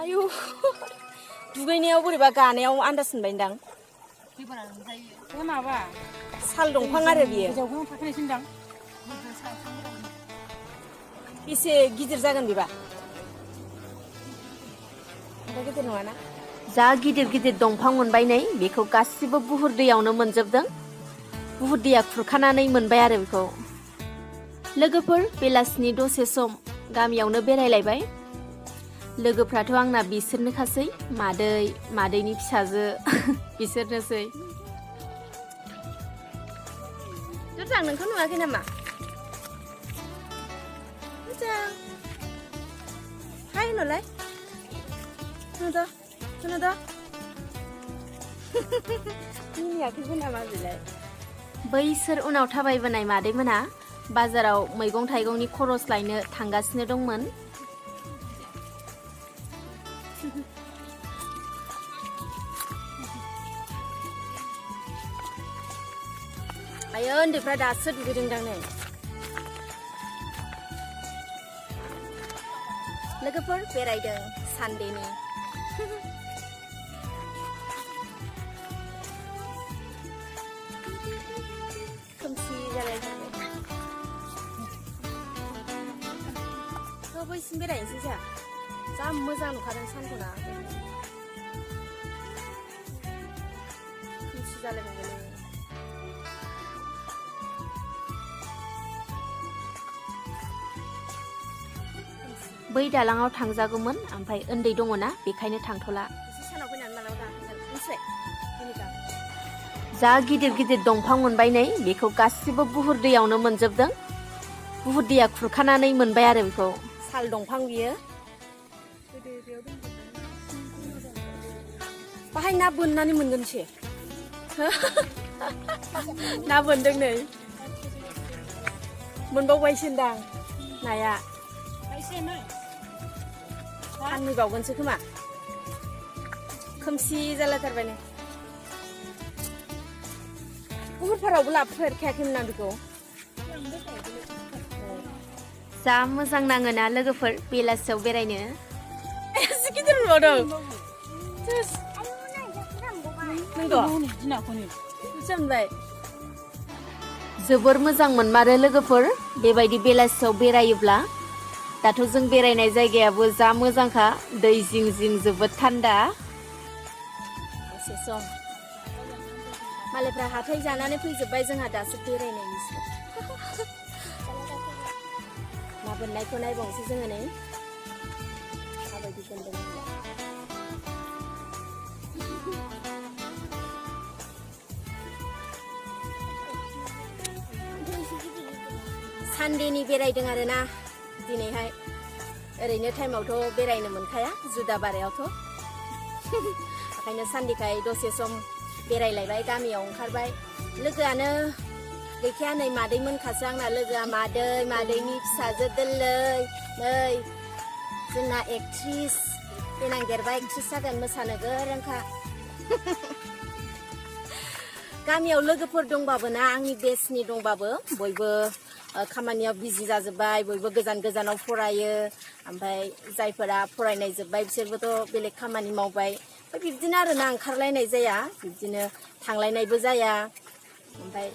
आयु दुगैनायाव बोरैबा गानायाव आन्दाज मोनबायदां बे माबा साल दंफां आरो बियो गोजौआव थाखोनोसैदां बेसे गिदिर जागोन बेबा गिदिर नङाना जा गिदिर गिदिर दंफां मोनबाय नै बेखौ गासिबो बुहुर दैयावनो मोनजोबदों बुहुर दैया खुरखानानै मोनबाय आरो बेखौ लोगोफोर बेलासिनि दसे सम गामियावनो बेरायलायबाय लोगोफ्राथ' आंना बिसोरनोखासै मादैनि फिसाजो बिसोरनोसै मोजां नोंखौ नुवाखै नामा मोजां हाय होनलाय खोनादों मिनियाखैबो नामा बेलाय बैसोर उनाव थाबायबोनाय मादैमोना बाजाराव मैगं थाइगंनि खरस लायनो थांगासिनो दंमोन आयो उन्दैफ्रा दासो दुगैदोंदां नै लोगोफोर बेरायदों सानदेनि खोमसि जालायथारबाय बैसिम बेरायनोसै जोंहा जा मोजां नुखादों सानखौना खोमसि जालायबाय बै दालाङाव थांजागौमोन ओमफ्राय उन्दै दङना बेखायनो थांथ'ला सानाव फैनानै मालाबा गाखोगोन जा गिदिर गिदिर दंफां मोनबाय नै बेखौ गासिबो बुहुर दैयावनो मोनजोबदों बुहुर दैया खुरखानानै मोनबाय आरो बेखौ साल दंफां बियो बाहाय ना बोननानै मोनगोनसो ना बोनदों नै मोनबावबायसोदां नाया फानहैबावगोनसो खोमा खोमसि जालायथारबाय नै बुहुरफोरावबो लाबोफेरखायाखैमोन आं बेखौ जा मोजां नाङोना लोगोफोर बेलासियाव बेरायनो एसे गिदिर नुबावदों मोनबाय जोबोर मोजां मोनमारो लोगोफोर बेबायदि बेलासियाव बेरायोब्ला दाथ' जों बेरायनाय जायगायाबो जा मोजांखा दै जिं जिं जोबोद थान्दा दसे सम मालायफ्रा हाथाय जानानै फैजोब्बाय जोंहा दासो बेरायनायनिसो ना बोननायखौ नायबावनोसै जोङो नै माबायदि बोनदों सानदेनि बेरायदों आरोना दिनैहाय ओरैनो टाइमावथ' बेरायनो मोनखाया जुदा बारायावथ' ओंखायनो सानदेखाय दसे सम बेरायलायबाय गामियाव ओंखारबाय लोगोआनो गैखाया नै मादैमोनखासो आंना लोगोआ मादैनि फिसाजो दोल्लै नै जोंना एक्ट्रिस देनां देरबा एक्ट्रिस जागोन मोसानो गोरोंखा गामियाव लोगोफोर दंबाबो ना आंनि बेचनि दंबाबो बयबो खामानियाव बिजि जाजोब्बाय बयबो गोजान गोजानाव फरायो ओमफ्राय जायफोरा फरायनाय जोब्बाय बिसोरबोथ' बेलेग खामानि मावबाय ओमफ्राय बिब्दिनो आरोना ओंखारलायनाय जाया बिब्दिनो थांलायनायबो जाया ओमफ्राय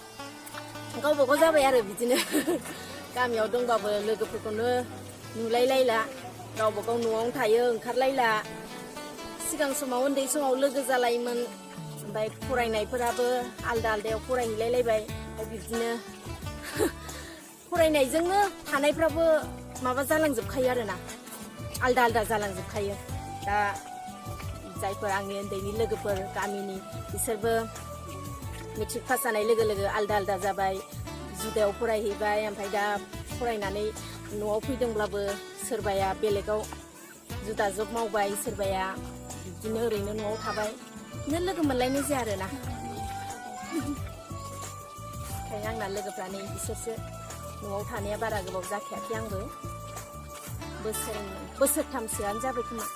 गावबागाव जाबाय आरो बिदिनो गामियाव दंबाबो लोगोफोरखौनो नुलायलायला गावबागाव न'आवनो थायो ओंखारलायला सिगां समाव उन्दै समाव लोगो जालायोमोन ओमफ्राय फरायनायफोराबो आलदा आलदायाव फरायहैलायलायबाय ओमफ्राय बिब्दिनो फरायनायजोंनो थानायफ्राबो माबा जालांजोबखायो आरोना आलदा आलदा जालांजोबखायो दा जायफोर आंनि उन्दैनि लोगोफोर गामिनि बिसोरबो मेट्रिक पास जानाय लोगो लोगो आलदा आलदा जाबाय जुदायाव फरायहैबाय ओमफ्राय दा फरायनानै न'आव फैदोंब्लाबो सोरबाया बेलेगाव जुदा जब मावबाय सोरबाया बिदिनो ओरैनो न'आव थाबाय बिदिनो लोगो मोनलायनाय जाया आरोना ओंखायनो आंना लोगोफ्रा नै बिसोरसो न'आव थानाया बारा गोबाव जाखायाखै आंबो बोसोरथामसोआनो जाबाय खोमा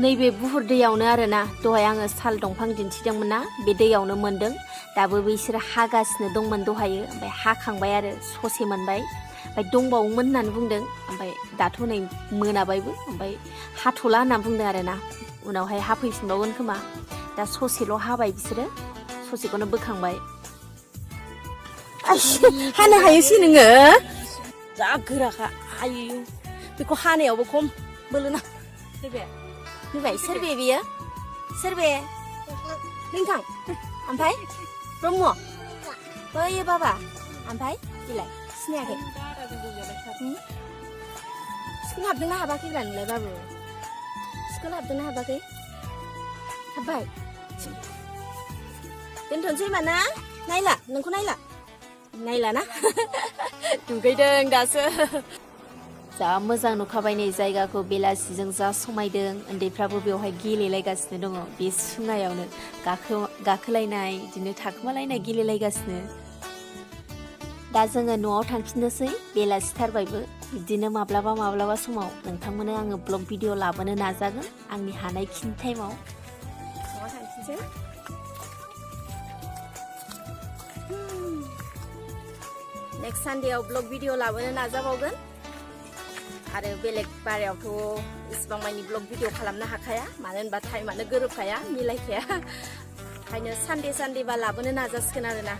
नैबे बुहुर दैयावनो आरोना दहाय आङो साल दंफां दिन्थिदोंमोन ना बे दैयावनो मोनदों दाबो बिसोर हागासिनो दंमोन दहायो ओमफ्राय हाखांबाय आरो ससे मोनबाय ओमफ्राय दंबावोमोन होननानै बुंदों ओमफ्राय दाथ' नै मोनाबायबो ओमफ्राय हाथ'ला होनना बुंदों आरोना उनावहाय हाफैफिनबावगोन खोमा दा ससेल' हाबाय बिसोरो ससेखौनो बोखांबाय हानो हायोसै नोङो जा गोराखा आयु बेखौ हानायावबो खम बोलो ना फैबाय सोर बे बेयो सोर बे लिंखां ओमफ्राय ब्रह्म बैयो बाबा ओमफ्राय बिलाय सिनायाखै स्कुल हाबदोंना हाबाखैब्रा नोंलाय बाबु स्कुल हाबदोंना हाबाखै हाब्बाय दोनथ'नोसै होमबा ना नायला नोंखौ नायला ना दुगैदों दासो जा मोजां नुखाबाय नै जायगाखौ बेलासिजों जा समायदों उन्दैफ्राबो बेवहाय गेलेलायगासिनो दङ बे सुङायावनो गाखोलायनाय बिदिनो थाखोमालायनाय गेलेलायगासिनो दा जोङो न'आव थांफिननोसै बेलासिथारबायबो बिदिनो माब्लाबा समाव नोंथांमोननो आङो ब्लग भिडिअ लाबोनो नाजागोन आंनि हानायखिनि टाइमाव न'आव थांफिनसै नेक्स्ट सानडेआव ब्लग भिडिअ लाबोनो नाजाबावगोन आरो बेलेग बारायावथ' इसिबां मानि ब्लग भिडिअ खालामनो हाखाया मानो होनबा टाइमानो गोरोबखाया मिलायखाया ओंखायनो सानडे बा लाबोनो नाजासिगोन आरोना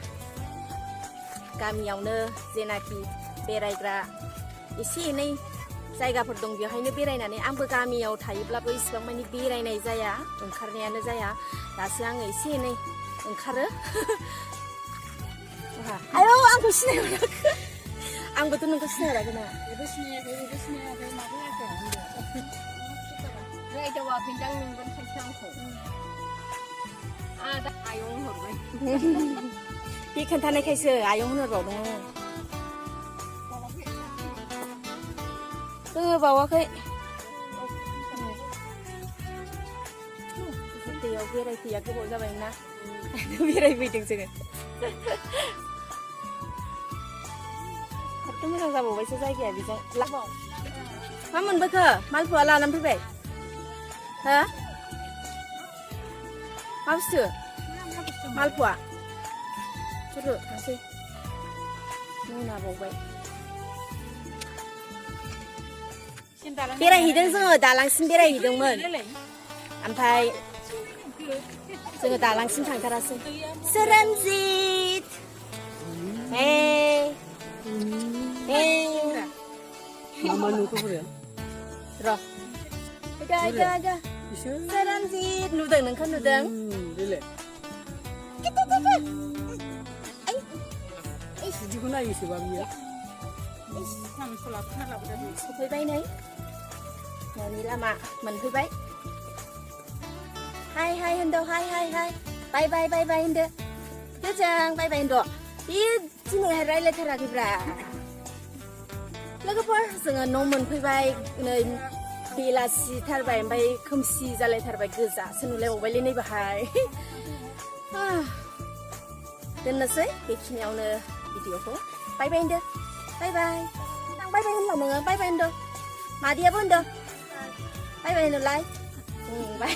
गामियावनो जेनाखि बेरायग्रा एसे एनै जायगाफोर दं बेवहायनो बेरायनानै आंबो गामियाव थायोब्लाबो इसिबां मानि बेरायनाय जाया ओंखारनायानो जाया दासो आङो एसे एनै ओंखारो आयौ आंखौ सिनायहराखै आंबोथ' नोंखौ सिनायहराखै ना बेबो सिनायाखै माबो जायाखै रायदावाखैदां नोंबो खायसे आंखौ दा आयं हरबाय बे खोन्थानायखायसो आयं होनहरबावदों जोङो बावाखै दैयाव बेरायफैया गोबाव जाबाय ना बेरायफैदों जोङो खथ' मोजां जाबावबायसो जायगाया बेजों मा मोनबोखो मालपुवा लानानै फैबाय हो मा बुस्थु मालपुवा थुरु थांसै मोनाबावबाय बेरायहैदों जोङो दालांसिम बेरायहैदोंमोन ओमफ्राय जोङो दालांसिम थांथारासै सोरांजित Mama nuku bro. र' फैदो सोरांजित नुदों नोंखौ नुदों Dile. Sidiku naik sih bang ya. सफैबाय नै न'नि लामा मोनफैबाय हाय होनदो हाय बाय होनदो गोजों बाय होनदो बे दिनैहाय रायलायथाराखैब्रा लोगोफोर जोङो न' मोनफैबाय नै बेलासिथारबाय ओमफ्राय खोमसि जालायथारबाय गोजासो नुलायबावबायलै नै बाहाय दोननोसै बेखिनियावनो भिडिअखौ बाय होनदो बाय बाय होनला नोङो बाय होनदो मादैयाबो होनदो बाय होनोलाय बाय